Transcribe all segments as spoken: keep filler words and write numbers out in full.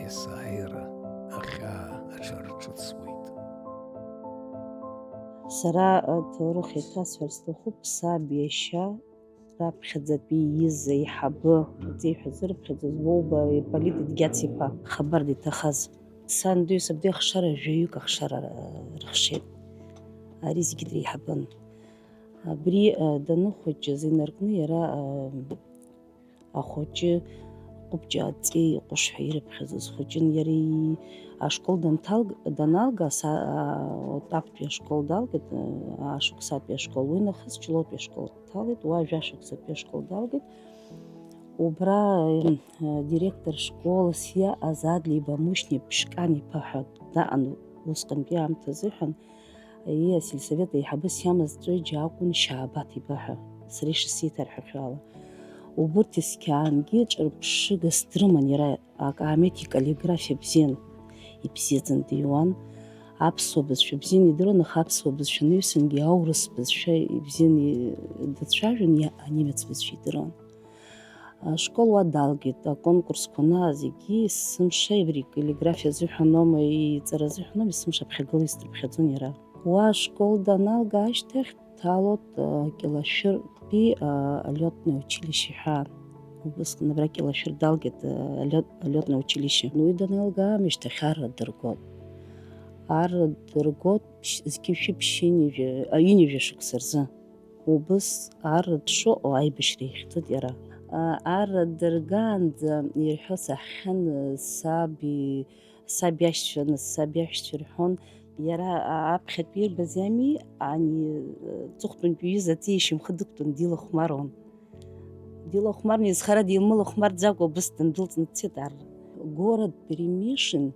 Есааира ахьаа аҽарҿыцуеит. Сара аҭоурых еиҭасҳәар сҭахуп, саб иашьа раԥхьаӡатәи ииз аиҳабы, аҵеи ҳәа зырԥхьаӡоз Воуба Ипполит Едгьац-иԥа хабар диҭахаз. Сан дуи сабдуи ахшара жәаҩык ахшара рыхшеит. Ари зегьы дреиҳабын. Абри даныхәыҷыз инаркны иара ахәыҷы ҟәыбҷа аҵеи ҟәышҳәа ирыԥхьаӡоз хәыҷын. Иара ашкол данҭалг-, даналга, са-, а, отаптәи ашкол далгеит, а, ашықәсатәи ашкол, уи нахыс Ҷлоутәи ашкол дҭалеит, уа жәашықәсатәи ашкол далгеит. Убра, э, директор школас иааз Адлеиба Мушьни Ԥшькан-иԥа ҳәа даҟан усҟантәи аамҭазыҳәан, иа асельсовет аиҳабыс иамаз Ҵәыџьа акәын, Шьаабаҭ-иԥа ҳәа, сара ишысеиҭарҳәахьоу ала. Убырҭ есқьаангьы ҿырԥшыгас дрыман иара, акаамеҭ икаллиграфиа бзиан, ибзиаӡаны диуан. Аԥсуа бызшәа бзианы идыруан, аха аԥсуа бызшәа анаҩсангьы аурыс бызшәа ибзианы дацәажәон, иа анемец бызшәа идыруан. Ашкол уа далгеит, аконкурсқәа анаа зегьы есымша, абри икаллиграфиа азыҳәаноума, иҵара азыҳәаноума, есымша аԥхьагыла исдырԥхьаӡон иара. Уа ашкол даналга ашьҭахь дҭалоит, а, Кьалашәыртәи, а, алётное училище ҳәа. Убысҟан абра Кьалашәыр далгеит, а, алёт-, алётное училище. Уи даналга аамышьҭахь арра дыргот. Арра дыргот ԥшь-, зқьи жәшәи ԥшьынҩажәа, а, ҩынҩажәа шықәса рзы. Убыс арра дшыҟоу аибашьра ихьӡоит иара. А, арра дыргаанӡа ирҳәо саҳахьан, саби, саб иашьцәа, нас саб иашьцәа рҳәон, иара, а, аԥхьатәи ирбаз иами, ани, э, ҵыхәтәантәи иҩыза аҵеи ишьамхы дықәтәан дилахәмаруан. Дилахәмарны изхара дилмылахәмарӡакәа убыс дындәылҵны дцеит арра. Город Перемешин,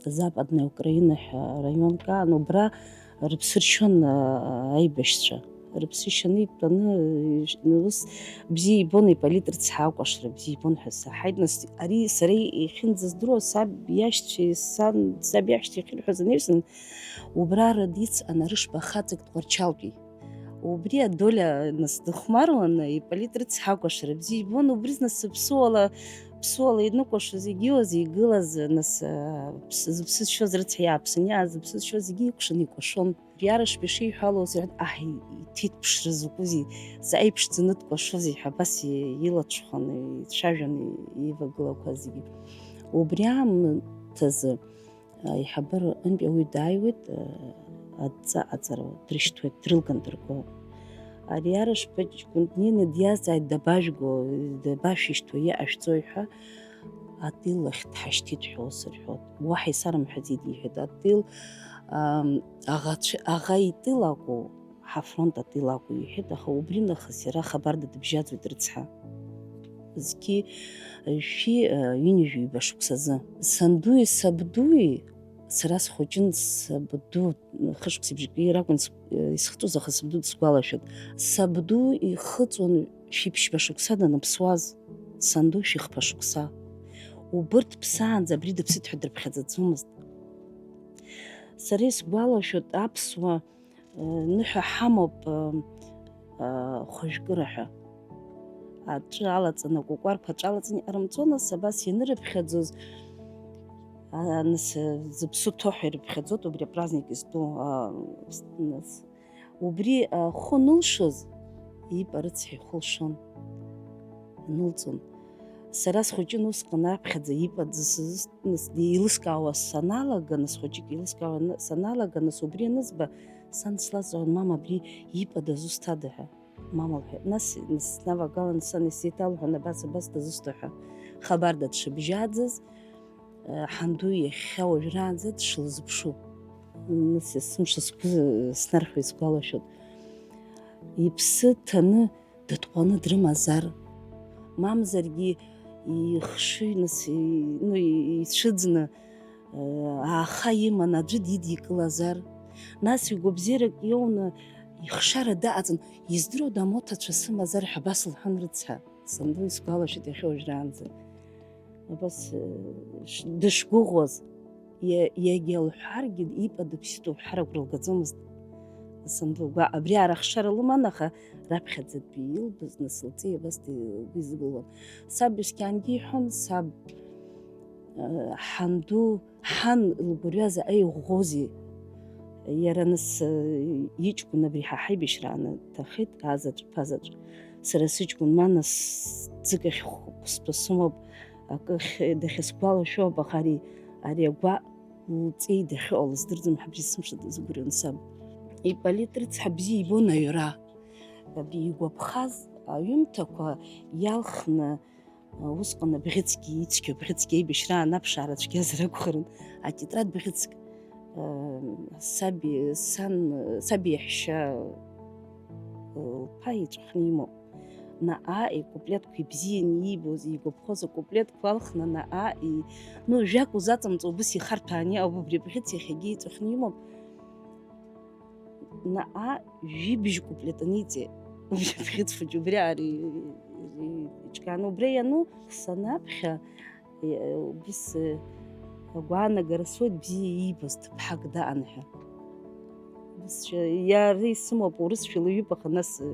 Западная Украина ҳәа раионк аан, убра рыԥсы ршьон, а, аибашьцәа. Рыԥсы шьаны итәаны, ишь-, ус бзиа ибон, Ипполит рыцҳа акәашара бзиа ибон ҳәа саҳаит. Нас ари сара ихьынӡаздыруа саб иашьцәеи сан, саб иашьцәа ихьырҳәаз анаҩсан, убра радиц анарышба хаҵак Тҟәарчалтәи. Убри адоля нас дыхәмаруан, Ипполит рыцҳа акәашара бзиа ибон, убри нас ԥсуала, ԥсуала иныкәашоз егьиуаз игылаз, нас, а, ԥс-, зыԥсы зшьоз рыцҳа иааԥсаны иааз зыԥсы зшьоз зегьы икәшаны икәашон. Иарышә ишиҳәалоз, аҳ, иҭит ԥшра закәызеи, зааиԥшӡаны дкәашозеи ҳәа абас и-, илацәхон, ицәажәон и-, ивагылақәаз зегьы. Убри аамҭазы, а, аиҳабыра аҟынтә ауаҩы дааиуеит, а, адҵа аҵара дрышьҭуеит, дрылган дырго. Ари арышә ҷкәын днеины диазҵааит, дабажәго, дабашәышьҭуа, иҟашәҵои ҳәа. Атыл ахь дҳашьҭит ҳәа ус рҳәоит. Уаҳа исарымҳәаӡеит, иҳәеит, атыл, ам, аӷацәа-, аӷа итыл акәу, ҳафронт атыл акәу, иҳәеит, аха убри нахыс иара хабарда дыбжьаӡуеит рыцҳа. Зқьи жәшәи, а, ҩынҩажәи ҩба шықәсазы. Сандуи сабдуи, сара схәыҷын, сабду хышықәсеиԥш акы ракәын ис-, исхыҵуаз, аха сабду дысгәалашәоит. Сабду ихыҵуан шәиԥшьба шықәса даныԥсуаз, санду шәихԥа шықәса. Убырҭ ԥсаанӡа абри дыԥсит ҳәа дрыԥхьаӡаӡомызт. Сара исгәалашәоит, аԥсуа, э, ныҳәа ҳамоуп, э, э, хәажәкыра ҳәа. Аҵәы алаҵаны, акәакәарқәа аҵәы алаҵаны иҟарымҵо, нас абас ианырыԥхьаӡоз, а, нас, э, зыԥсы ҭоу ҳәа ирыԥхьаӡоит убри апраздник изтәу, а, с-, нас. Убри, а, ахәы анылшоз, ипа рыцҳа ихәы лшон, анылҵон. Сара схәыҷын усҟан аԥхьаӡа ипа дзысыз-, нас, еилыскаауа саналага, нас хәыҷык еилыскаауа н-, саналага, нас убри анызба, сан слазҵаауан, мама, абри ипа дызусҭада ҳәа. Мама лҳәеит. Нас, нас снавагалан, сан исеиҭалҳәон, абас, абас дызусҭа ҳәа. Хабарда дшыбжьаӡыз, э, ҳанду иахьа уажәраанӡа дшылзыԥшу. Нас есымша сгәы снархьуеит, сгәалашәоит. Иԥсы ҭаны дытҟәаны дрымазар, мамзаргьы ихшыҩ, нас, и-, ну, и-, ицәыӡны, ааха иман аӡәы дидикылазар, нас игәабзиарак иоуны ихшара даҟаҵан, издыруада, амоҭацәа сымазар ҳәа абас лҳәон рыцҳа, санду исгәалашәеит иахьа уажәраанӡа. Абас, э, ш-, дышгәыӷуаз, иа-, иагьа лҳәаргьы, ипа дыԥсит уҳәар агәра лгаӡомызт. Санду гәа-, абри арахшара лыман, аха раԥхьаӡатәи илбыз, нас лҵеи абас ди-, лгәы изыбылуан. Саб исқьангьы иҳәон, саб ҳанду, ҳан лгәырҩа заҟа иӷәӷәоузеи. Иара нас, э, иҷкәын абри ҳа ҳаибашьрааны дҭахеит, азаҵә, ԥазаҵә. Сара сыҷкәын ма нас ӡык ахь хәыцтәа сымоуп, акы ахь дахьысгәалашәо, аха ари, ари агәаҟ лҵеи дахьыҟало здырӡом ҳәа абри сымшада згәырҩон саб. Иполит рыцҳа бзиа ибон аҩра. Абри игәаԥхаз аҩымҭақәа иалхны, усҟан абӷьыцгьы, ицқьоу абӷьыцгьы аибашьраан аԥшаара цәгьазар акәхарын, атетрад бӷьыцк, саби, сан, саби иаҳәшьа лԥа иҵәахны имоуп. Наҟ-ааҟ икуплетқәа ибзианы иибоз, игәаԥхоз акуплетқәа алхны наҟ-ааҟ и-, ну, жәак узаҵамҵо убыс ихарҭәааны иҟоуп убри абӷьыц иахьагьы иҵәахны имоуп. Наҟ-ааҟ жәибжь куплет аниҵеит. Убри абӷьыц хәыҷы убри аари-, ри-, иҿкааны убри иану, санаԥхьа, е-, убыс, э, агәаанагара суеит, бзиа иибоз ҭыԥҳак даан ҳәа. Убысшәа, иара исымоуп, урысшәала ҩуп, аха нас, э,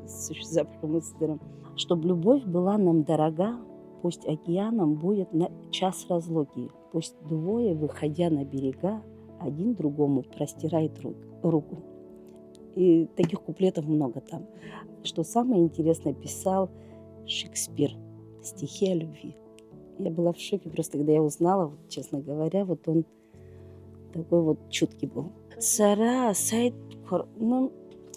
сышәзаԥхьом, сыздырам. Чтоб любовь была нам дорога, пусть океаном будет на час разлуки. Пусть двое, выходя на берега, один другому простирает ру-, руку. И таких куплетов много там. Что самое интересное, писал Шекспир стихи о любви. Я была в шоке просто, когда я узнала, вот, честно говоря, вот он такой вот чуткий был. Сара асаитқәа рҟны,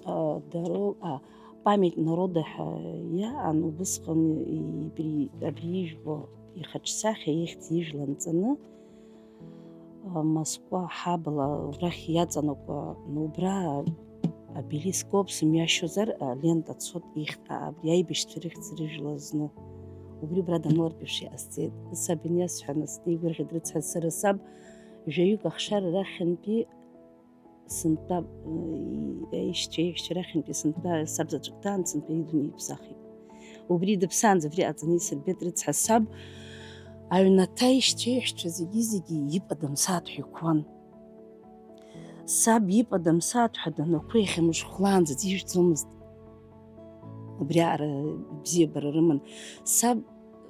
а, даро-, а, Память народа ҳәа иаан, убысҟан ибри-, абри ижәбо ихаҿсахьа, ихьӡ ижәла нҵаны, а, Москва аҳабла рахь иаҵанакуа, ну, убра обелиск ауп, сымҩашьозар, а, лента цот ихьӡ, а, абри аибашьцәа рыхьӡ рыжәла зну. Убри убра данылартә еиԥш иҟасҵеит. Саб ианиасҳәа, нас деигәырӷьеит, рыцҳа, сара саб жәаҩык ахшара рахьынтәи сынтәа, э, аишьцәа, аишьцәа рахьынтәи сынтәа саб заҵәык даан, сынтәа идунеи иԥсахит. Убри дыԥсаанӡа абри аҟаҵаны исырбеит, рыцҳа, саб аҩнаҭа аишьцәа, аишьцәа зегьы-зегьы ипадам сааҭ ҳәа иқәуан. Саб ипадам сааҭ ҳәа данақәу иахьа мышхәлаанӡа ӡыжәӡомызт. Убриаҟара бзиабара рыман. Саб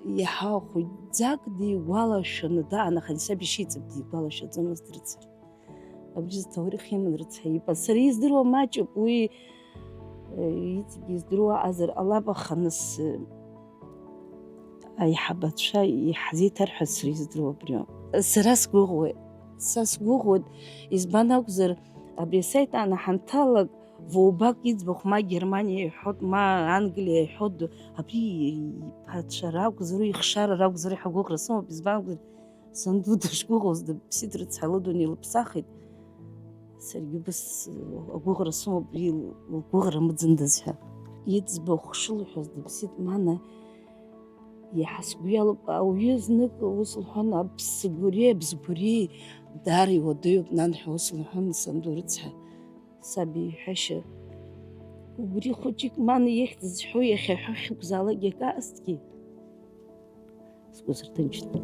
иаҳа хәыҷӡак дигәалашәаны даан, аха саб ишиҵаб дигәалашәаӡомызт, рыцҳа. Абри зҭоурых иман, рыцҳа, ипа. Сара издыруа маҷуп, уи, э, иҵегьы издыруа аҟазар ҟалап, аха нас, э, аиҳабацәа иҳзеиҭарҳәаз сара издыруа абриоуп. Сара сгәыӷуеит, са сгәыӷуеит, избан акәзар, абри асаит анаҳанҭалак, воубак иӡбахә ма Германиа иҳәот, ма Англиа иҳәот, абри иԥацәа ракәзар, ихшара ракәзар ҳәа агәыӷра сымоуп, избан акәзар, Санду дышгәыӷуаз дыԥсит, рыцҳа, лыдунеи лыԥсахит. Саргьы убыс агәыӷра сымоуп, уи лгәыӷра мыӡындаз ҳәа. Иӡбахә шылҳәоз дыԥсит, мана, иаҳа сгәы иалоуп, ауаҩы знык ус лҳәон, аԥсгәыри абзгәыри даара иуадаҩуп, нан, ҳәа ус лҳәон санду рыцҳа. Саб иҳәашьа, убри хәыҷык ман ихьӡ зҳәо иахьа ҳәа хьыкәзаалакгьы акы аасҭгьы, сгәы сырҭынчны.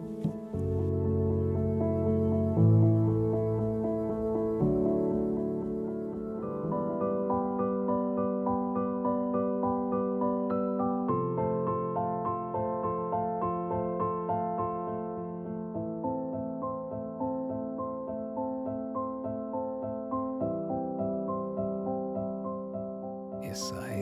Yes, I